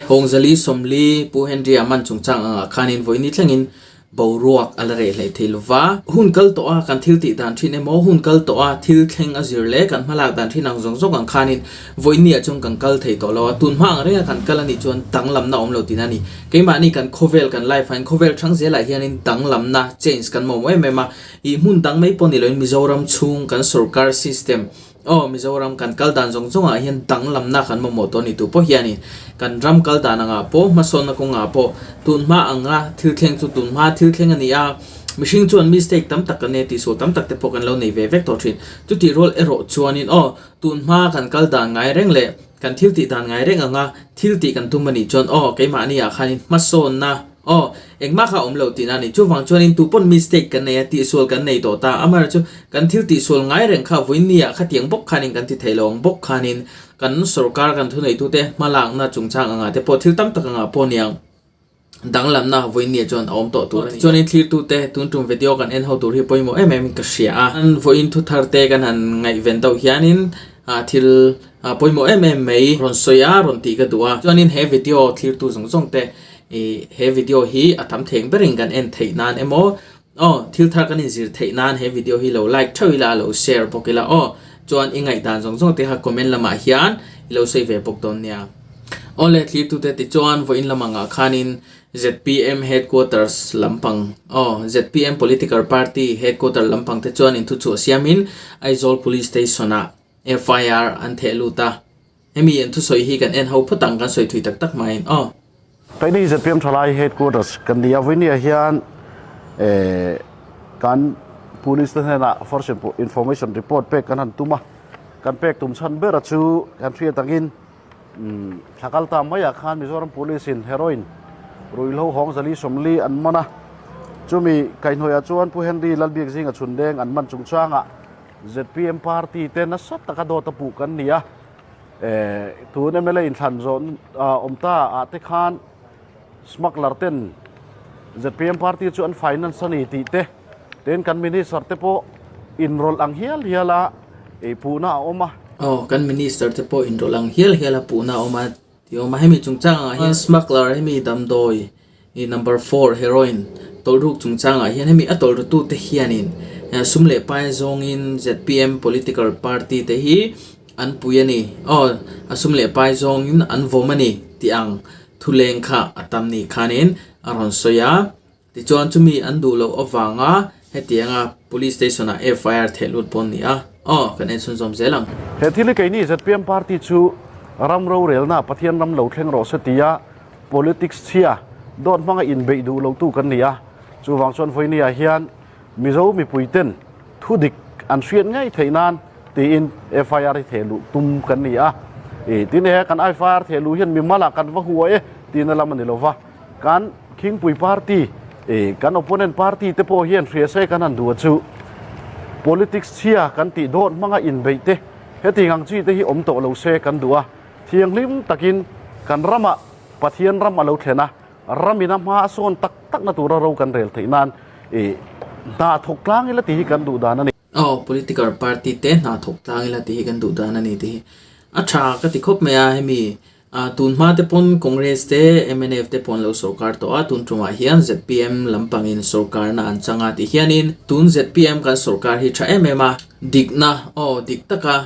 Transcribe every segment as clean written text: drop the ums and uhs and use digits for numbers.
Hawngzali 40 Pu Henry-a man chungchang angah khanin vawiini thlengin boruak a la reh hleih thei lova. Hun kal tawh a kan thil tih dan thin emaw, hun kal tawh a thil thleng a zir leh kan hmalak dan thin ang zawng zawng ang khanin vawiini ah chuan kan kal thei tawh lo a, tun hma ang renga kan kal a nih chuan danglamna a awm lo tihna a ni. Keimahni kan khawvel kan life ah hian khawvel hrang zelah hianin danglamna change kan mamawh em em a, ih hmun dang mai pawh ni loin Mizoram chhung kan sorkar system Aw Mizoram kan kal dan zawng zawngah hian danglamna kan mamawh tawh a ni tu pawh hianin kan ram kal dan angah pawh hmasawnna kawngah pawh tunhma anga thil thleng chu tunhma thil thleng a ni a, mihring chuan mistake tam tak kan nei a tihsual tam tak te pawh kan lo nei ve vek tawh thin. Chutih rual erawh chuanin aw tunhma kan kal dan ngai reng leh kan thil tih dan ngai reng anga thil tih kan tum a nih chuan aw keimahni ah khanin hmasawnna Aw, engmah kha a awm lo tihna a ni. Chuvang chuanin tu pawn mistake kan nei a, tihsual kan nei tawh ta. Amaherawhchu kan thil tihsual ngai reng kha vawiinniah khatiang bawk khanin kan ti thei lo ang bawk khanin kan sorkar kan thuneitute hmalakna chungchang angah te pawh thil tam tak angah pawh niang danglamna vawiinniah chuan a awm tawh tur a ni. Chuanin thlirtute tun tum video kan en ho tur hi pawimawh em em in ka hria a. Vawiin thu thar te kan han ngaihven deuh hianin thil pawimawh em em mai rawn sawi a, rawn tih ka duh a. Chuanin he video thlirtu zawng zawng te I he video hi a tam theng berin kan en theih nan emaw aw thil thar kan inzir theih nan he video hi lo like theuh ila lo share bawk ila aw chuan i ngaihdan zawng zawng te kha comment lamah hian i lo sawi ve bawk dawn nia. Awle thlirtute tichuan vawiin lamah ngah khanin zpm headquarters lampang aw zpm political party headquarter lampang te chuan inthuchhuah siamin Aizawl Police Station ah FIR an theh lut a. Hemi an thusawi hi kan en ho phawt ang kan sawi thui tak tak hmain aw. Keini zpm thalai headquarters kan ni a, vawinia hian kan police te hnenah first information report pek kan han tum a, kan pek tum chhan ber a chu kan hriat angin thla kal ta maiah khan Mizoram police in heroin ruihhlo hawng 440 an man a, chumi kaihhnawihah chuan Pu Henry Lalbiakzinga chhundeng an man chungchangah Zpm party te nasa taka dawt a puh kan ni a, tun mla inthlan zawh awm ta ah te khan smuggler ten zpm party chu an finance a ni tih te, tin kan minister te pawh inrawlh ang hial hial a puhna a awm a. Aw, kan minister te pawh inrawlh ang hial hial a puhna a awm a tih a awm a, hemi chungchangah hian smuggler hemi damdawi I number four heroin tawlhruk chungchangah hian hemi a tawlhrutute hianin sum leh pai zawngin zpm political party te hi an pui a ni aw a sum leh pai zawngin an vawm a ni tih ang thuleng kha a tam ni khanin a rawn sawi a tichuan chumi an duh loh avanga hetianga police station ah fir theh lut pawh an ni a aw kan en chhunzawm zel ang. He thil hi keini zpm party chu ram rorelna Pathian ram lo thleng rawh se tia Politics chhia dawt hmanga inbeih duh lotu kan ni a, chuvang chuan vawinia hian Mizo mipuiten thu dik an hriat ngei theih nan tiin FIR hi theh luh tum kan ni a. I tin he kan FIR theh luh hian mimalah kan va hua e tihna lam a ni lova, kan Khingpui party i kan opponent party te pawh hian hria se kan han duh a chu politics chhia kan tih dawt hmanga inbeih te heti ang chi te hi awm tawh lo se kan duh a. Thianghlim takin kan ramah Pathian ram a lo thlen a, ramin a hma a sawn tak takna tura ro kan rel theih nan i hna thawk tlang ila tih hi kan duh dan a ni. Aw, political party te hna thawk tlang ila tih hi kan duh dan a ni tih hi a tha ka ti khawp mai a, hemi tun hma te pawn Congress te mnf te pawh an lo sorkar tawh a, tun tumah hian zpm lampangin sorkarna an chang a tih hianin tun zpm kan sorkar hi tha em em a, dikna aw dik taka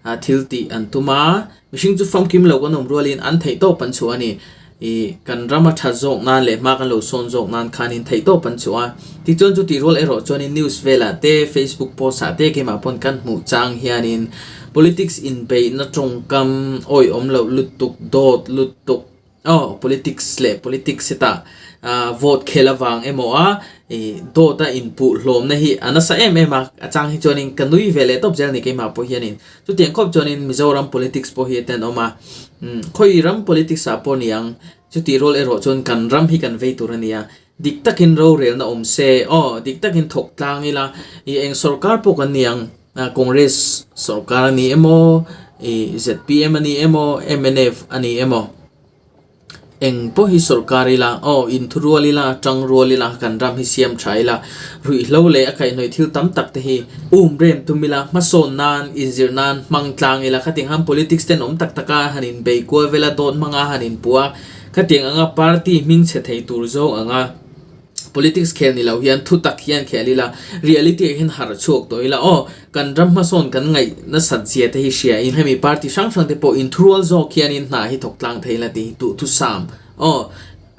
A thil tih an tum a, mihring chu famkim lo kan awm rualin an theih tawp an chhuah a ni. I kan ram a that zawk nan leh hma kan lo sawn zawk nan khanin theih tawp an chhuah a. Tichuan chu tih rual erawh chuanin news velah te, Facebook post ah te keimah pawn kan hmuh chang hianin politics inbeihna tawngkam awihawm loh lutuk, dawt lutuk, Aw, politics leh politics hetah vote khel avang emaw a ih dawt a inpuh hlawmna hi a nasa em em a, a chang hi chuanin ka nui ve leh tawp zel a ni keimah pawh hianin. Chutiang khawp chuanin Mizoram politics pawh hi a tenawm a, umm khawi ram politics ah pawh ni ang, chutih rual erawh chuan kan ram hi kan vei tur a ni a, dik takin rorelna awm se, aw dik takin thawk tlang ila, ih eng sorkar pawh kan ni ang, Congress sorkar a ni emaw, ih zpm a ni emaw, mnf a ni emaw, eng pawh hi sorkar ila, aw inthurual ila, tangrual ila, kan ram hi siam tha ila, ruihhlo leh a kaihhnawih thil tam tak te hi um rem tum ila, hmasawn nan, inzir nan hmang tlang ila, khating han politics ten awm tak taka han inbei kual vel a, dawt hmanga han inpuh a. Khatiang anga party hming chhe thei tur zawng anga politics khel ni lo hian thu tak hian khel ila, reality ah hian harh chhuak tawh ila aw, kan ram hmasawn kan ngaih nasat zia te hi hria in hemi party hrang hrang te pawh inthurual zawk hianin hna hi thawk tlang thei ila tih hi duhthusam aw.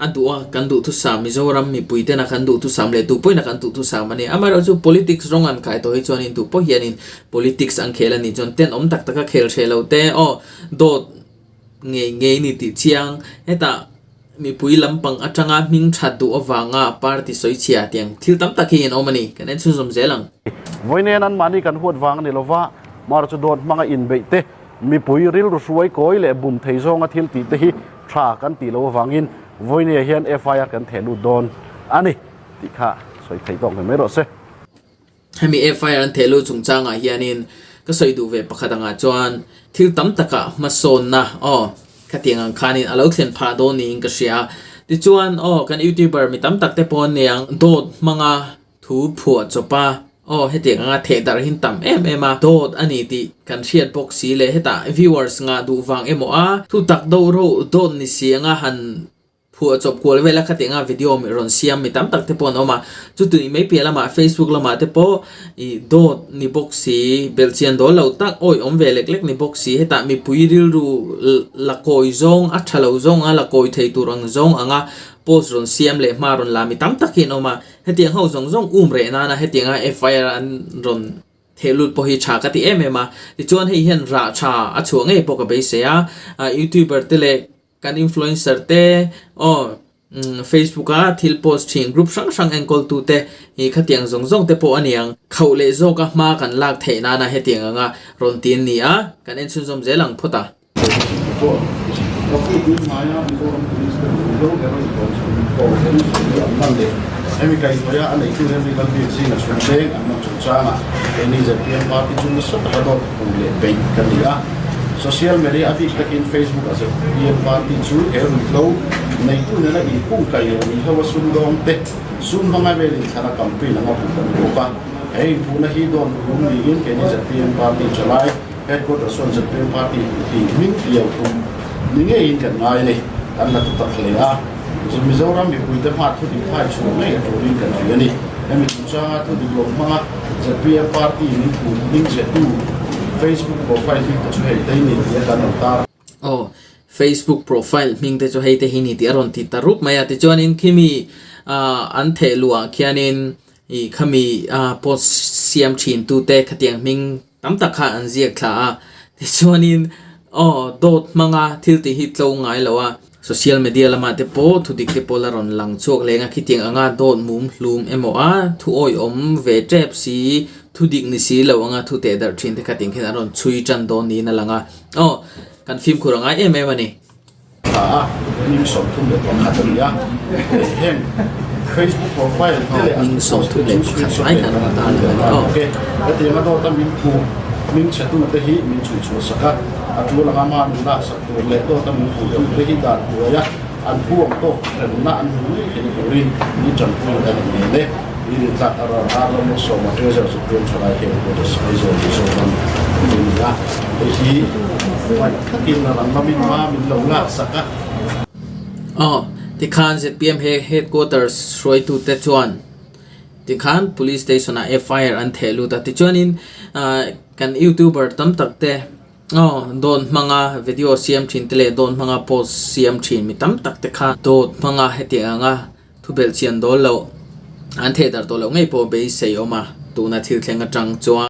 A duh a, kan duhthusam, Mizoram mipui tena kan duhthusam leh tupawhin a kan duhthusam a ni. Amaherawhchu politics rawng an kai tawh hi chuanin tupawh hianin politics an khel a nih chuan tenawm tak taka khel hreh lo te aw dawt ngei ngei ni tih chiang. Hetah mipui lampang atanga hming that duh avanga party sawi chhia tiang thil tam tak hi in awm a ni. Kan en chhunzawm zel ang. Vawiin anmahni kan huat vang a ni lova, Mar chu dawt hmanga inbeih te, mipui rilru hruai kawi leh bum thei zawnga thil tih te hi Tha kan tih loh avangin vawinia hian FIR kan theh lut dawn a ni tih kha sawi theih tawk mai mai rawh se. Hemi FIR an theh lut chungchangah hianin ka sawi duh ve pakhat angah chuan thil tam takah hmasawnna aw khatiang ang khanin a lo thlen phah dawn niin ka hria. Tichuan aw kan youtuber mi tam tak te pawh an nei ang dawt hmanga Thu phuah chawp a, aw hetiang anga theh darh hin tam em em a, dawt a ni tih kan hriat bawk si le hetah viewers ngah duh vang emaw a, thu tak do ro dawt ni si anga han phuah chawp kual vel a khatiang a video mi rawn siam mi tam tak te pawh an awm a, chutui mai piah lamah facebook lamah te pawh ih dawt ni bawk si belhchian dawl lo tak awi awm ve lek lek ni bawk si hetah mipui rilru la kawi zawng a tha lo zawng a la kawi thei tur ang zawng anga post rawn siam leh hma rawn la mi tam tak hi an awm a. Hetiang ho zawng zawng um reh nana hetianga FIR an rawn theh lut pawh hi tha ka ti em em a. Tichuan hei hian rah tha a chhuah ngei pawh ka beisei a. Youtuber te leh kan influencer te aw Facebook a thil post thin group hrang hrang enkawl tu te hi khatiang zawng zawng te pawh a niang. Khauh leh zawka hma kan lak theih nana hetiang anga rawn ti an ni a. Kan en chhunzawm zel ang phawt a. Hemi kaihhnawih a a neitu Henry Lalbiakzinga chhungcheng an man chungchangah keini zpm party chu nasa taka dawt hmuh leh beih kan ni a. Social media a bik takin Facebook a zpm party chu he ruihhlo neitu nena inkungkaih leh ruihhlo a sumdawng te sum hmanga vel inthlana campaign anga hmuh kan ni bawk a. He inpuhna hi dawn rum niin keini zpm party chalai Headquarter chuan zpm party tih hming piau tum ni ngeiin kan ngai a ni. Kan la thutak hle a, Mizoram mipuite hma thu dik hai chhuah ngei a turin kan hria a ni. Hemi chungchanga thu dik lo hmanga zpm party min phut hming chhetu Facebook profile hming te chu hei te hi ni tih a kan rawn tar. Aw, Facebook profile hming te chu hei te hi ni tih a rawn ti ta rup mai a. Tichuanin khimi an theh luhah khianin ih khami post siam thin tute khatiang hming Tam tak kha an ziak thla a, tichuanin aw dawt hmanga thil tih hi tlo ngai lo a, social media lamah te pawh thudik te pawh la rawn lang chhuak leng a, khitiang anga dawt mum hlum emaw a thu awihawm ve tep si, thudik ni si lo anga thu teh darh thin te kha tiang khian an rawn chhui tan dawn niin a lang a, aw kan fimkhur a ngai em em a ni. Thla a hming 31 a ni a, heng Facebook profile te leh an post te chu screenshot leh kan han tar leh a ni. Hetiang a dawta min hmuh hming chhe tu te hi min chhui chhuah sak a, a tul anga hma min lak sak tur leh dawta min hmuh tu te hi dan hnuai a an huang tawk remna an hmu ngei theih turin min tanpui kan ni nen e. Ni rin tlak a ral a ram sawma Treasure Supreme Thalai Headquarters Aizawl Mizoram a ni a, hei hi ngaih takin a ram lamin hma min lo lak sak a. Aw, tikhan zpm he Headquarters hruaitute chuan tikhan Police Station ah FIR an theh lut a, tichuanin kan YouTuber tam tak te aw dawt hmanga video siam thin te leh dawt hmanga post siam thin mi tam tak te kha dawt hmanga hetiang anga Thubelh chian dawl loh an theh darh tawh loh ngei pawh beisei awm a, tuna thil thleng atang chuan.